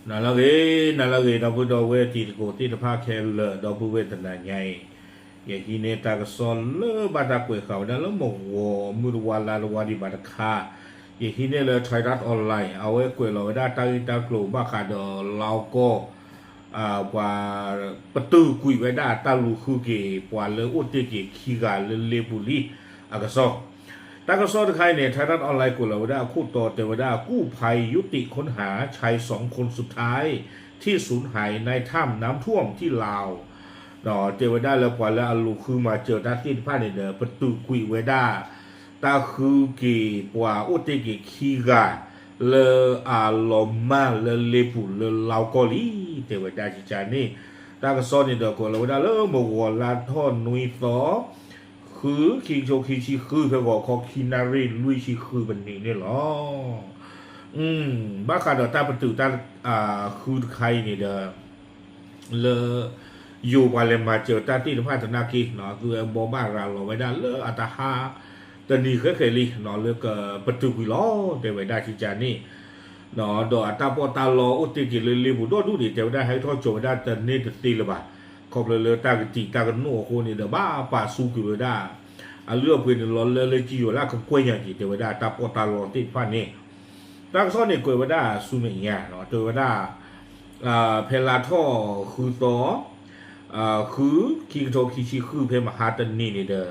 နၤလၢအဂ့ၤ, နၤလၢအဂ့ၤ ဒီပုၢ်ဒီဝဲၢ်တံၤသကိးသ့ၣ်တဖၣ်ခဲလၢာ် ဒီပုၢ်ဝဲၢ်တနၤညါအံၤ, ယဟံးန့ၢ်တၢ်ကစီၣ်လၢဘၣ်တၢ်ကွဲးဃာ်ဝဲဒၣ်လၢမုၢ်ဝါလါတဝါဒံးဘၣ်တခါ, ယဟံးန့ၢ်လၢ Thairath Online အဝဲကွဲးလီၤဝဲဒၣ်တၢ်ဂ့ၢ်တၢ်ကျိၤဘၣ်ဃးဒီးလါကီ ပတုာ်ကွံာ်ဝဲဒၣ်တၢ်လူၤဃုက့ၤ ပှၤလၢအိၣ်တ့ၢ်က့ၤခံဂၤလၢလ့ပူၤလံအကစီၣ်, တၢ်ကစီၣ်တခါအံၤန့ၣ် Thairath Online ကွဲးလီၤဝဲဒၣ်အခိၣ်တီတဲဝဲဒၣ် กู้ภัยยุติค้นหาชายสองคนสุดท้าย ที่สูญหายในถ้ำน้ำท่วมที่ลาว တဲဝဲဒၣ်လၢပှၤလၢအလူၤဃုမၤစၢၤတၢ်သ့ၣ်တဖၣ်န့ၣ်ဒီး ပတုာ်ကွံာ်ဝဲဒၣ် တၢ်ဃုက့ၤပှၤအိၣ်တ့ၢ်က့ၤခံဂၤ လၢအလီၤမၢ်လၢလ့ပူၤလၢလါကီလံ, တဲဝဲဒၣ်ကကန့ၣ်, တၢ်ကစီၣ်န့ၣ်ဒီး ကွဲးလီၤဝဲဒၣ်လၢမုၢ်ဝါလါထီၣ်နွံသီ ဃု ခံကထိခံဆံဃု ဖဲဂီၤခီခံနၣ်ရံၣ်လွံၢ်ဆံဃုမံးနံးန့ၣ်လီၤ. ဘၣ်ဃးဒီးတၢ်ပတုာ်တၢ် ဃုတခါအံၤန့ၣ်ဒီး လၢ ယိၤပှၤလဲၤမၤစၢၤတၢ်သ့ၣ်တဖၣ်သနာ်က့ သုဝဲဘိးဘၣ်ရၤလီၤဝဲဒၣ်လၢအတဟါ တနံၤဃဲးဃဲးလံ လၢကပတုာ်ကွံာ်လီၤ တဲဝဲဒၣ်ကကန့ၣ်, ဒီးအတၢ်ပီးတၢ်လီအိၣ်တ့ၢ်က့ၤလၢလ့ပူၤဒီဒူၣ်န့ၣ် တဲဝဲဒၣ်ဟဲထီၣ်ကၠီၤဝဲဒၣ်တန့ၢ်တသ့လၢၤဘၣ်, ခီဖျိလၢတၢ်ကတံာ်တၢ်ကနိၣ်အဃိန့ၣ်ဒီး ဘၣ်ပာ်ဆူကွံာ်ဝဲဒၣ် အလုၢ်အပှ့ၤန့ၣ်လီၤလၢလၢကံယိၤလၢအကကွဲၢ်ညါက့ၤ တဲဝဲဒၣ်တၢ်ပီးတၢ်လီသ့ၣ်တဖၣ်န့ၣ်, တၢ်ကစီၣ်န့ၣ်ကွဲးဝဲဒၣ်ဆူမဲာ်ညါ တဲဝဲဒၣ် ဖဲလါထီၣ်ဃုသီ ဃု ခံကထိခံဆံဃု ဖဲမဟါတနံၤန့ၣ်ဒီး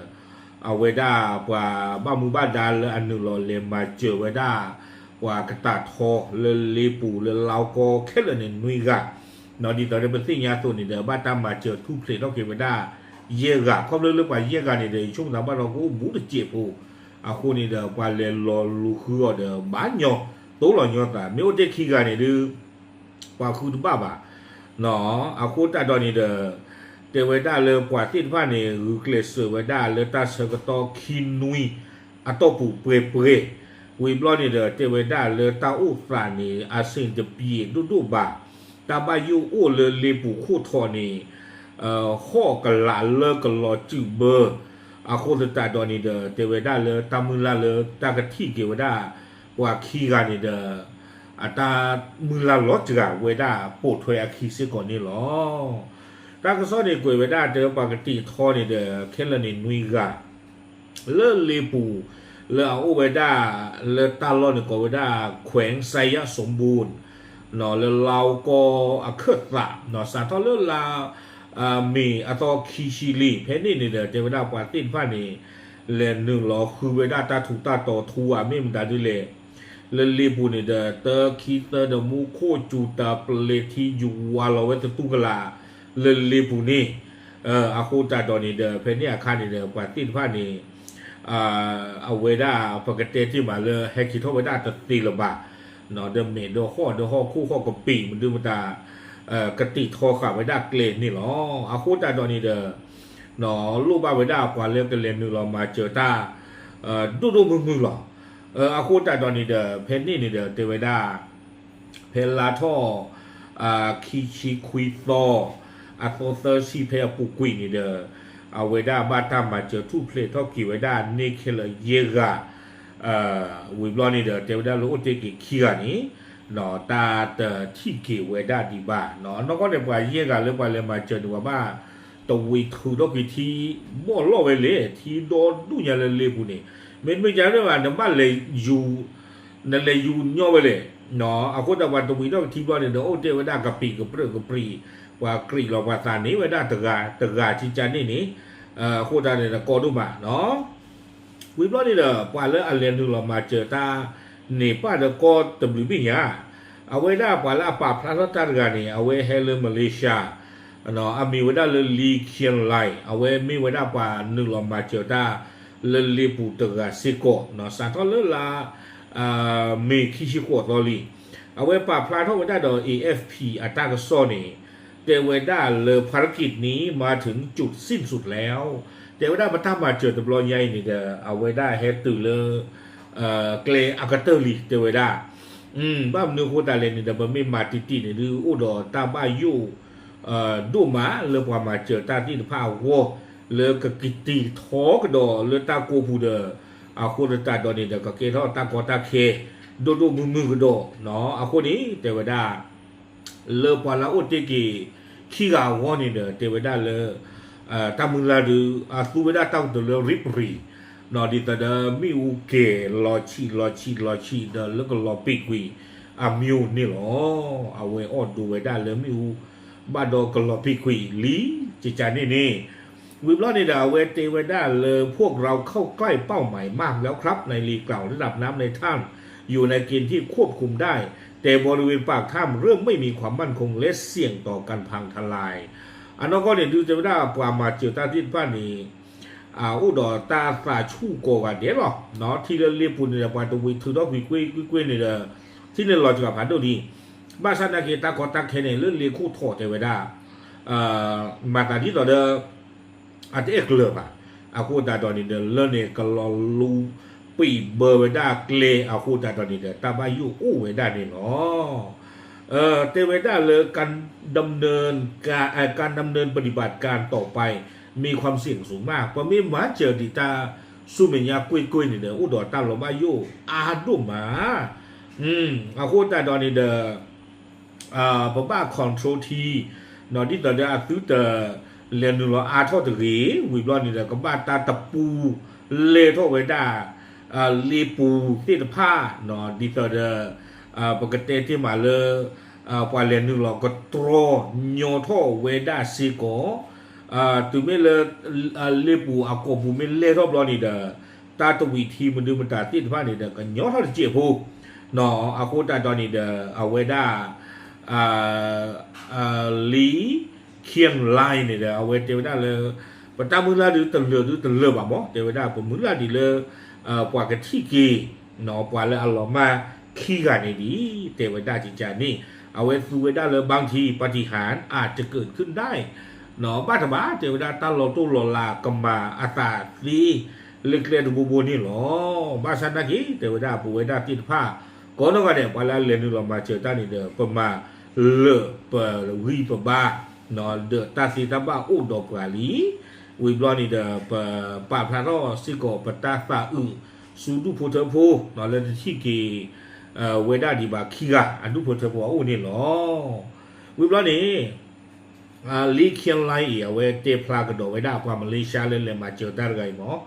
အဝဲဒၣ်ပှၤဘၣ်မူဘၣ်ဒါလၢအနုာ်လီၤလဲၤမၤစၢၤဝဲဒၣ် ပှၤကတၢ်ထီလၢလ့ပူၤလၢလါကီခဲလၢာ်န့ၣ်နွံဂၤ, ဒ်သိးဒီးပသ့ၣ်ညါအသိးန့ၣ်ဒီး ဘၣ်တၢ်မၤစၢၤထူၣ်ဖျဲးထီၣ်က့ၤဝဲဒၣ် ယဲၢ်ဂၤ, ခီဖျိလၢပှၤယဲၢ်ဂၤန့ၣ်ဒီး ယဆိကမိၣ်သးဘၣ်ဒီးကအိၣ်ဘူးတစဲးဖိ, အဃိန့ၣ်ဒီး ပှၤလဲၤလီၤလူၤဃုအီၤဒီး ဘၣ်ညီတိလီၤညီသး, မ့ၢ်အိၣ်တ့ၢ်ခံဂၤန့ၣ်ဒုး ပှၤဃုတဘၣ်ဘၣ်, အဃိသတးဒီးန့ၣ်ဒီး တဲဝဲဒၣ်လၢပှၤသ့ၣ်တဖၣ်န့ၣ် ဂုာ်ကျဲးစၢးဝဲဒၣ်လၢတၢ်ဆၢကတီၢ်ခံနွံအတီၢ်ပူၤပှဲၤပှဲၤ, ဝံၤဘျီန့ၣ်ဒီး တဲဝဲဒၣ်လၢတၢ်အိၣ်သးန့ၣ် အဆင်တပြေဒိၣ်ဒိၣ်ဘၣ်, တၢ်ဘၣ်ယိၣ်အိၣ်လၢလ့ပူၤခိၣ်ထီးန့ၣ် ဟီၣ်ကလာ်လၢကလီၤစုာ်ဘၢ, အဃိသတးဒီးန့ၣ်ဒီး တဲဝဲဒၣ်လၢတၢ်မုၢ်လၢ်လၢတၢ်ကထံၣ်က့ၤဝဲဒၣ် ပှၤခံဂၤန့ၣ်ဒီး အတၢ်မုၢ်လၢ်လီၤစှၤဝဲဒၣ်ပိာ်ထွဲအခံစ့ၢ်ကီးန့ၣ်လီၤ. တၢ်ကစီၣ်န့ၣ်ကွဲးဝဲဒၣ်တဲပှၤကတံာ်ထီန့ၣ်ဒီး ခဲလၢာ်န့ၣ်နွံဂၤ လၢလ့ပူၤ လၢအအိၣ်ဝဲဒၣ် လၢတၢ်လီၢ်န့ၣ်ကိးဝဲဒၣ် แขวงไชยสมบูรณ์ လၢလါကီအခၢၣ်သး စးထီၣ်လၢလါ မ့ၤအသီခံဆံလံ ဖဲန့ၣ်န့ၣ်ဒီး တဲဝဲဒၣ်ပှၤသ့ၣ်တဖၣ်န့ၣ် လဲၤနုာ်လီၤဃုဝဲဒၣ်တၢ်ထူးတၢ်တီၤထူဧါ မ့ၢ်မတၤဒ်လဲၣ်, လၢလ့ပူၤန့ၣ်ဒီး တၢ ခံ သၢ ဒီး မူခိၣ်စူၤတၢ်ပလဲၤထံ ယူၤဝါလီၤဝဲသတူၢ်ကလာ် လၢလ့ပူၤန့ၣ်, အဃိသတးဒီးန့ၣ်ဒီး ဖဲန့ၣ်အခါန့ၣ်ဒီး ပှၤသ့ၣ်တဖၣ်န့ၣ် အဝဲဒၣ်ပကတဲတ့ၢ်မးလၢဟဲက့ၤထီၣ်ဝဲဒၣ်တသ့လၢၤဘၣ်, ဒီးမဲာ်ဒီးဟီၣ်ဒီးဟီၣ်ခိၣ်ဟီၣ်ကပံာ် မနုၤမတၤ ကတံာ်ထီဃာ်ဝဲဒၣ်ကျဲန့ၣ်လီၤ. အဃိသတးဒီးန့ၣ်ဒီး လိၣ်ဘၣ်ဝဲဒၣ်ပှၤလၢကလဲၤနုာ်လီၤမၤစၢၤတၢ် ဒိၣ်ဒိၣ်မုၢ်မုၢ်လီၤ. အဃိသတးဒီးန့ၣ်ဒီး ဖဲန့ၣ်န့ၣ်ဒီး တဲဝဲဒၣ် ဖဲလါထီၣ် ခံဆံခွံသီ အသီသၢဆံဖဲအပူၤကွံာ်န့ၣ်ဒီး အဝဲဒၣ်ဘၣ်တၢ်မၤစၢၤထူၣ်ဖျဲးထီၣ်က့ၤဝဲဒၣ်န့ၢ်ခဲလၢာ်ယဲၢ်ဂၤ ဝံၤဘျီန့ၣ်ဒီး တဲဝဲဒၣ်လၢအိၣ်တ့ၢ်က့ၤခံဂၤန့ၣ် တၢ်တထံၣ်က့ၤဝဲဒၣ်ဒံးဘၣ်. နီၢ်ကီၢ်န့ၣ် ပှၤယဲၢ်ဂၤလၢပှၤလဲၤမၤစၢၤန့ၣ် ပှၤဘၣ်တဝံၤထုးထီၣ်က့ၤထံ ဘီၣ်လီၢ်ဝဲလဲၣ် ထံဒီဒူၣ်ညါလၢလ့ပူၤန့ၣ် မ့တမ့ၢ်ကဘၣ် နဘၣ်လဲၤယူၤ နလဲၤယူၤညီဝဲလဲၣ်. အဃိသတးပှၤတဝံၤထီၣ်က့ၤထံဘျီန့ၣ်ဒီး အိၣ်တ့ၢ်ဝဲဒၣ်ကပံာ်ကပြုၢ်ကပြီၤ ပှၤကြံးလီၤပှၤသးန့ၢ်ဝဲဒၣ်တဂၤတဂၤကကန့ၣ်န့ၣ်, အဃိသတးန့ၣ်ဒီးကီဒိၣ်မးနီၤ ဝံၤဘျီန့ၣ်ဒီး ပှၤလၢအလဲၤနုာ်လီၤမၤစၢၤတၢ်န့ၣ် ပၣ်ဒီးကီတဘျုးဘ့ၣ်ညါ, အဝဲဒၣ်ပှၤလၢအပာ်ဖျါထီၣ်တၢ်တဂၤန့ၣ် အဝဲဟဲလၢ Malaysia, အမံၤဝဲဒၣ်လၢ Lee Kian Lai အဝဲမ့ၢ်ဝဲဒၣ်ပှၤနုာ်လီၤမၤစၢၤတၢ်လၢလ့ပူၤတဂၤစ့ၢ်ကီး, စးထီၣ်လၢလါ မ့ၤခံဆံဃိးသီလံ. အဝဲပာ်ဖျါထီၣ်ဝဲဒၣ်ဒီး A F P အတၢ်ကစီၣ်န့ၣ် တဲဝဲဒၣ်လၢ ภารกิจนี้มาถึงจุดสิ้นสุดแล้ว တဲဝဲဒၣ်ပတၢ်မၤစၢၤတဘျီညါအံၤန့ၣ်ဒီး အဝဲဒၣ်ဟဲတုၤလၢ ကျဲအကတၢၢ်လံ တဲဝဲဒၣ်. ဘၣ်မနုၤအဃိသတးလဲၣ်န့ၣ်ဒီး ပမ့ၢ်မၤတံၢ်တံၢ်န့ၣ်ဒုး အိၣ်ဒီးတၢ်ဘၣ်ယိၣ် ဒိၣ်မးလၢပှၤမၤစၢၤတၢ်သ့ၣ်တဖၣ်အဂီၢ် လၢကက့ၤတံၢ်ထီကဒီးလၢတၢ်ကိးပူၤဒီး အဃိသတးဒီးန့ၣ်ဒီး ကကဲထီၣ်တၢ်ကီတၢ်ခဲ ဒိၣ်ဒိၣ်မုၢ်မုၢ်ကဒီးနီၤ. အဃိန့ၣ် တဲဝဲဒၣ် လၢပှၤလၢအအိၣ်တ့ၢ်က့ၤခံဂၤအဂီၢ်န့ၣ်ဒီး တဲဝဲဒၣ်လၢ တၢ်မုၢ်လၢ်ဒုး အသူဝဲဒၣ်တၢ်ကတိၤလၢရံပြံၤ ဒီးဒ်သိးဒီးမ့ၣ်အူကဲၤလီၤဆံးလီၤဆံးလီၤဆံးဒီးလၢကလီၤပံာ်ကွံာ်အမံၤန့ၣ်လီၤ. အဝဲအိၣ်ဒိးဝဲဒၣ်လၢမ့ၣ်အူ ဘၣ်ဒီးကလီၤပံာ်ကွံာ်လံ ကကန့ၣ်န့ၣ် ဝံၤဘျီန့ၣ်ဒီး အဝဲတဲဝဲဒၣ်လၢ พวกเราเข้าใกล้เป้าหมายมากแล้วครับ นายลีกล่าว ระดับน้ำในถ้ำอยู่ในเกณฑ์ที่ควบคุมได้ แต่บริเวณปากถ้ำเริ่มไม่มีความมั่นคงและเสี่ยงต่อการพังทลาย အနီၢ်ကီၢ်န့ၣ် ဒုးတဲဝဲဒၣ်ပှၤမၤစၢၤတၢ်သ့ၣ်တဖၣ်န့ၣ် အိၣ်ဒီးတၢ်သးဆူၣ်ကိးဂၤဒဲးလီၤ. ထံလၢလ့ပူၤန့ၣ်ဒီး ပှၤတဝံၤထုးထီၣ်ကွံာ်ကွ့ၢ်ကွ့ၢ်ကွ့ၢ်န့ၣ်ဒီး ထံန့ၣ်လီၤစှၤဖးဒိၣ်ဒံး ဘၣ်ဆၣ်သနာ်က့ တၢ်ကီတၢ်ခဲန့ၣ် လၢလ့ခိၣ်ထီၣ်တဲဝဲဒၣ် မၤသးဒ်သိးဒီး အတအဲၣ်ကျၢၤဘၣ်. အဃိသတးဒီးန့ၣ်ဒီး လၢန့ၣ်ကလီၤလူပံာ်ဘၢဝဲဒၣ်ကျဲ အဃိသတးဒီးန့ၣ်ဒီး တၢ်ဘၣ်ယိၣ်အိၣ်ဝဲဒၣ်န့ၣ်လီၤ. တဲဝဲဒၣ်လၢ การดำเนินการ เอ่อ การดำเนินปฏิบัติการต่อไปมีความเสี่ยงสูงมาก ပမ့ၢ်မၤစၢၤဒံးတၢ်ဆူမဲာ်ညါကွ့ၢ်ကွ့ၢ်န့ၣ်ဒီး အိၣ်ဒီးတၢ်လီၤဘၣ်ယိၣ်အါဒိၣ်မး အဃိသတးဒီးန့ၣ်ဒီး ပဘၣ် control ထံ ဒ်သိးဒီးအသုတလဲၤနုာ်လီၤအါထီၣ်တဂ့ၤ ဝံၤဘျီန့ၣ်ဒီး ကဘၣ်တၢ်တပူၤလဲၤထီၣ်ဝဲဒၣ် လ့ပူၤသ့ၣ်တဖၣ် ဒ်သိးဒီး ပကတဲတ့ၢ်မးလၢ ပှၤလဲၤနုာ်လီၤကတြီညီထီၣ်ဝဲဒၣ်စ့ၢ်ကီး တုၤမ့ၢ်လၢ လ့ပူၤအကိာ်ပူၤမ့ၢ်လဲၢ်ထီၣ်ဘျီန့ၣ်ဒီး တၢ်တဝံၤထံမနုၤမတၤသ့ၣ်တဖၣ်န့ၣ်ဒီး ကညီထီၣ်တစဲးဖိ အဃိသတးဒီးန့ၣ်ဒီး အဝဲဒၣ် လံ ခၠ့ၣ်လါန့ၣ်ဒီး အဝဲတဲဝဲဒၣ်လၢ ပတၢ်မုၢ်လၢ်ဒုးတလၢာ်ဒုးတလၢာ်ဘၣ်မး တဲဝဲဒၣ် ပမုၢ်လၢ်ဒံးလၢ ပှၤကထံၣ်က့ၤ ပှၤလၢအလီၤမၢ်ခံဂၤန့ၣ်ဒံး တဲဝဲဒၣ်ကကန့ၣ် အဝဲသူဝဲဒၣ်လၢ บางทีปาฏิหาริย์อาจจะเกิดขึ้นได้ ဘၣ်တဘၣ် တဲဝဲဒၣ်တၢ်လီၤတိၢ်လီၤလးကမၤအသးသ့ လၢကျဲတဘိဘိန့ၣ်လီၤ. ဘၣ်ဆၣ်သနာ်က့ တဲဝဲဒၣ်ပဝဲဒၣ်သ့ၣ်တဖၣ် ကိးနီၢ်ဂၤဒဲး ပှၤလၢအလဲၤနုာ်လီၤမၤစၢၤတၢ်န့ၣ်ဒီး ပမၤလၢာ်ပဂံၢ်ပဘါ ဒီးတၢ်သ့တၢ်ဘၣ်အိၣ်ဒီးပှၤလံ ဝံၤဘျီန့ၣ်ဒီး ပပာ်ဖျါထီၣ်စ့ၢ်ကီးပတၢ်သးအုး ဆူဒူၣ်ဖိထၢဖိ လၢတထံၣ်က့ၤ ဝဲဒၣ်ဒံးဘၣ်ခံဂၤ အဒူၣ်ဖိထၢဖိအအိၣ်န့ၣ်လီၤ. ဝံၤဘျီန့ၣ် လံ ခၠ့ၣ်လါအံၤ အဝဲတဲဖျါကဒီးဝဲဒၣ်ပှၤမလ့ၡါလၢလဲၤမၤစၢၤတၢ်တဂၤအံၤမး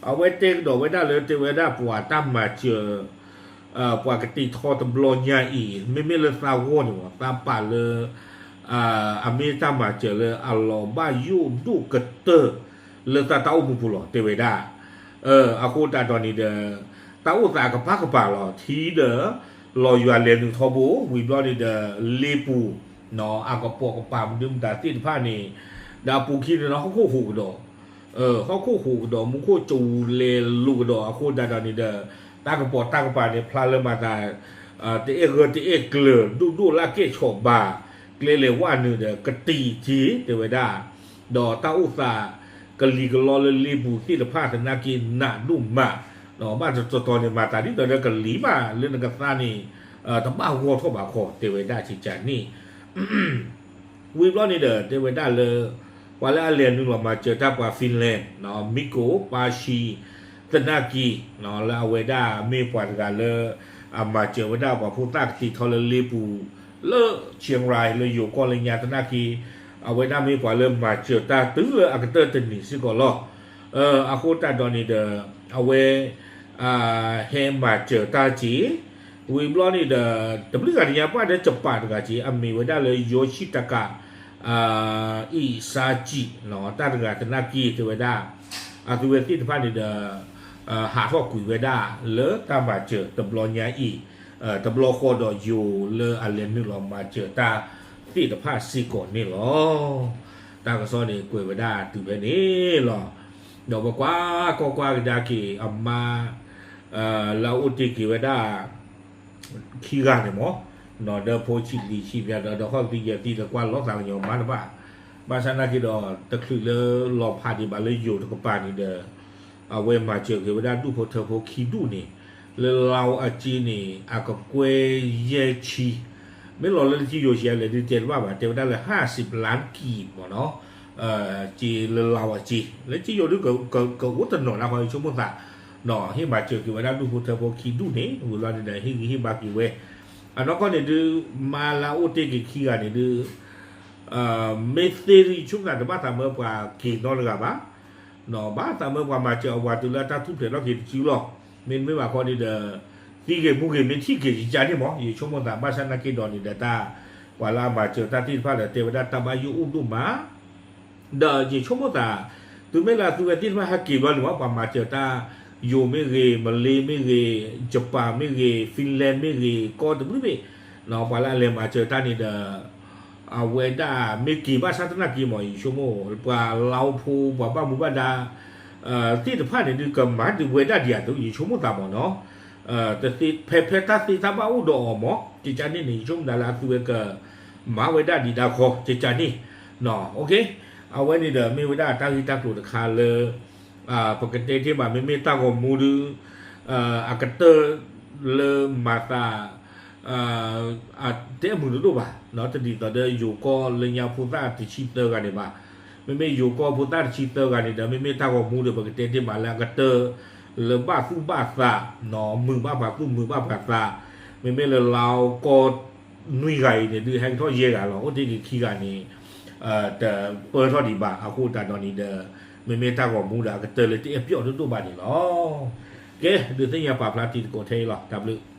အဝဲတဲကဒီးဝဲဒၣ်လၢတဲဝဲဒၣ်ပှၤတၢ်မၤစၢၤ ပှၤကတ့ထီတဘျီညါအံၤ မ့မ့ၢ်လၢသးဂီၢ်န့ၣ်မး သးပာ်လၢ အမ့ၢ်တၢ်မၤစၢၤလၢအလီၤဘၣ်ယိၣ်ဒိၣ်ကတၢၢ် လၢသးတၢ်အိၣ်မူပူၤလီၤ တဲဝဲဒၣ် အဃိသတးဒီးန့ၣ်ဒီး တၢ်အိၣ်သးကပၤကပၤလီၤ ထံဒီး လီၤယွၤလဲၤနုာ်ထီဘိ ဝံၤဘျီန့ၣ်ဒီး လ့ပူၤ အကပိာ်ကပၤမနုၤမတၤသ့ၣ်တဖၣ်န့ၣ် ဒီးအပူၤခံန့ၣ်ဒီး ဟီၣ်ခိၣ်ဟူးကဒီး ဟီၣ်ခိၣ်ဟူးကဒီး မူခိၣ်ကဝူၤလဲၤလိၤကဒီး အဃိသတးဒီးန့ၣ်ဒီး တၢ်ကပိာ်တၢ်ကပၤန့ၣ် ဖျါလၢမၤသး တအဲၣ်ဂၢၢ်တအဲၣ်ကျၢၤ ဒိၣ်ဒိၣ်လၢကဲၣ်ဆိးဘၣ် ကျဲလဲၤဝဲနုာ်ဒီး ကတံာ်က့ၤ တဲဝဲဒၣ် ဒီးတၢ်အိၣ်သး ကလံၤကလီလၢလ့ပူၤသ့ၣ်တဖၣ်သနာ်က့ နးဒိၣ်မး ဘၣ်တတီၤတီၤန့ၣ် မၤသးဒ်သိးဒီးကလံၤမး လၢနကသါန့ၣ် တဘၣ်ဂီၢ်ထီၣ်ဘၣ်ခီ တဲဝဲဒၣ်ကကန့ၣ် ဝံၤဘျီန့ၣ်ဒီး တဲဝဲဒၣ်လၢ ပှၤလၢအလဲၤနုာ်လီၤမၤစၢၤတၢ်ပှၤ Finland မံကိၣ် ပၢ်ဆံ သနာ်က့ လၢအဝဲဒၣ်မ့ၢ်ပှၤတဂၤလၢ အမၤစၢၤဝဲဒၣ်ပှၤဖိသၣ်ကတ့ထီလၢလ့ပူၤ လၢ Chiang Rai လၢယိၤကီၢ်လၢညါသနာ်က့ အဝဲဒၣ်မ့ၢ်ပှၤလၢမၤစၢၤတၢ်တုၤလၢအကတၢၢ်တနံၤစ့ၢ်ကီးလီၤ. အဃိသတးဒီးန့ၣ်ဒီး အဝဲ ဟဲမၤစၢၤတၢ်က့ၤ ဝံၤဘျီန့ၣ်ဒီး တဘျုးဂၤတညါပှၢ်ဒီး ကပၤတဂၤက့ၤ အမ့ၢ်ဝဲဒၣ်လၢ Yoshitaka Isagi တၢ်တဂၤသနာ်က့ တဲဝဲဒၣ် အသုဝဲသ့ၣ်တဖၣ်န့ၣ်ဒီး ဟးထီၣ်ကွံာ်ဝဲဒၣ်လၢတၢ်မၤစၢၤတဘျီညါအံၤ တဘျီဃီဒီးယိၤလၢအလဲၤနုာ်လီၤမၤစၢၤတၢ်သ့ၣ်တဖၣ်စ့ၢ်ကီးန့ၣ်လီၤ. တၢ်ကစီၣ်န့ၣ်ကွဲးဝဲဒၣ်တုၤဖဲန့ၣ်လီၤ. ဒီးပကွၢ်ကီကွၢ်ကဒါက့ၤအမါ လၢအအိၣ်တ့ၢ်က့ၤဝဲဒၣ် ခံဂၤန့ၣ်မး ဒီးဖိဆံးလံာ်ဆံးပျါဒီး ဒီးဃီၣ်သံယဲၢ်သံဒီး ကွၢ်လီၤသးကညီၤမါတဘၣ်. ဘၣ်ဆၣ်သနာ်က့ဒီး တချုးလၢလီၤဖးဒံးဘၣ်လၢယိၤတကပၤန့ၣ်ဒီး အဝဲမၤစၢၤက့ၤဝဲဒၣ်ဒူၣ်ဖိထၢဖိခံဒူၣ်န့ၣ် လၢလါအက့န့ၣ် အကကွဲၢ်ယဲၢ်ဆံ မ့ၢ်လီၤလၢလၢခံယိၤဆံးအလဲၤဒုးတဲတဘၣ်ဘၣ် တဲဝဲဒၣ်လၢ ห้าสิบล้านกีบ မးနီၤ က့လၢလါအက့ လၢက့ယိၤဒုး ကအိၣ်တနီၤနၢ်ဃီဆိကမိၣ်သး ဟ့ၣ်မၤစၢၤက့ၤဝဲဒၣ်ဒူၣ်ဖိထၢဖိခံဒူၣ်န့ၣ် ဝံၤလီၤန့ၣ်ဒီး ဟ့ၣ်ဂံၢ်ဟ့ၣ်ဘါက့ၤဝဲ အနီၢ်ကီၢ်န့ၣ်ဒုး မါလၢအအိၣ်တ့ၢ်က့ၤခံဂၤန့ၣ်ဒုး မ့ၢ်သ့ဒုး ယဆိကမိၣ်သးတဘၣ်သးမၢပှၤက့ၤနီတဂၤဘၣ်, ဘၣ်သးမၢပှၤမၤစၢၤအဝၤတုၤလၢတၢ်ထူၣ်ဖျဲးထီၣ်က့ၤတစုလီၤ. မ့တမ့ၢ်ဘၣ်ခီန့ၣ်ဒီး သံဂ့ၤမူဂ့ၤ မ့ၢ်ထံၣ်က့ၤယကန့ၣ်မး ယဆိကမိၣ်သး ဘၣ်ဆၣ်နာ်က့ဒီးန့ၣ်ဒီး တၢ် ပှၤလၢအမၤစၢၤတၢ်သ့ၣ်တဖၣ်ဒီး တဲဝဲဒၣ်တၢ်ဘၣ်ယိၣ်အိၣ်ဒိၣ်မး ဒီးယဆိကမိၣ်သး သုမ့ၢ်လၢသုဝဲသ့ၣ်တဖၣ်ဟဲက့ၤဘျီန့ၣ်မး ပှၤမၤစၢၤတၢ် ယိၤမ့ၢ်ဂ့ၤ, မလ့မ့ၢ်ဂ့ၤ, Japan မ့ၢ်ဂ့ၤ, Finland မ့ၢ်ဂ့ၤ, ကီၢ်တဘျုးဘ့ၣ် ပှၤလၢအလဲၤမၤစၢၤတၢ်န့ၣ်ဒီး အဝဲဒၣ်မ့ၢ်က့ၤဘၣ်ဆၣ်သနာ်က့မး ယဆိကမိၣ် ပှၤလါအိၣ်ဖိ ပှၤဘၣ်မူဘၣ်ဒါ သ့ၣ်တဖၣ်န့ၣ်ဒုးကမၤဒံးဝဲဒၣ်ဒံးအသိး ယဆိကမိၣ်သးမးနီၤ ဖဲဖဲတၢ်သ့တၢ်ဘၣ်အိၣ်ဒီးအီၤမး ကကန့ၣ်န့ၣ် ယဆိကမိၣ်သးလၢအသုဝဲက မၤဝဲဒၣ်ဒံးဒၣ်ခီ ကကန့ၣ် အဝဲန့ၣ်ဒီးမ့ၢ်ဝဲဒၣ်တၢ်ဂ့ၢ်တၢ်ကျိၤတခါလၢ ပကတဲတ့ၢ်မး မ့မ့ၢ်တၢ်ဂီၤမူဒုး အကတၢၢ်လၢမၤသး တဲအမုာ်တဒိၣ်ဘၣ် တဒ်သိးဒီးယိၤကီၢ်လၢညါဖိသၣ်တဆံသၢဂၤန့ၣ်ဘၣ်. မ့မ့ၢ်ယိၤကီၢ်ဖိသၣ်တဆံသၢဂၤန့ၣ်ဒီး မ့မ့ၢ်တၢ်ဂီၤမူဒီး ပကတဲတ့ၢ်မးလၢအကတၢၢ်လၢဘၣ်သူၣ်ဘၣ်သး မုာ်ဘၣ်ပှၤသူၣ်မုာ်ဘၣ်ပှၤသး မ့မ့ၢ်လၢလါအိၣ်ကီၢ်နွံဂၤအံၤန့ၣ်ဒုး ဟဲကထီၣ်ယဲၢ်ဂၤလီၤ အိၣ်တ့ၢ်က့ၤခံဂၤန့ၣ် တပၢၢ်ထီၣ်ဒံးဘၣ် အဃိသတးဒီးန့ၣ်ဒီး မ့မ့ၢ်တၢ်ဂီၤမူဒီး အကတၢၢ်လၢတအဲၣ်ပျီဒိၣ်ဒိၣ်ဘၣ်န့ၣ်လီၤ. ကဲ ဒုးသ့ၣ်ညါပာ်ဖျါတံၤသကိးထဲအံၤလီၤ တၢ်ဘျုး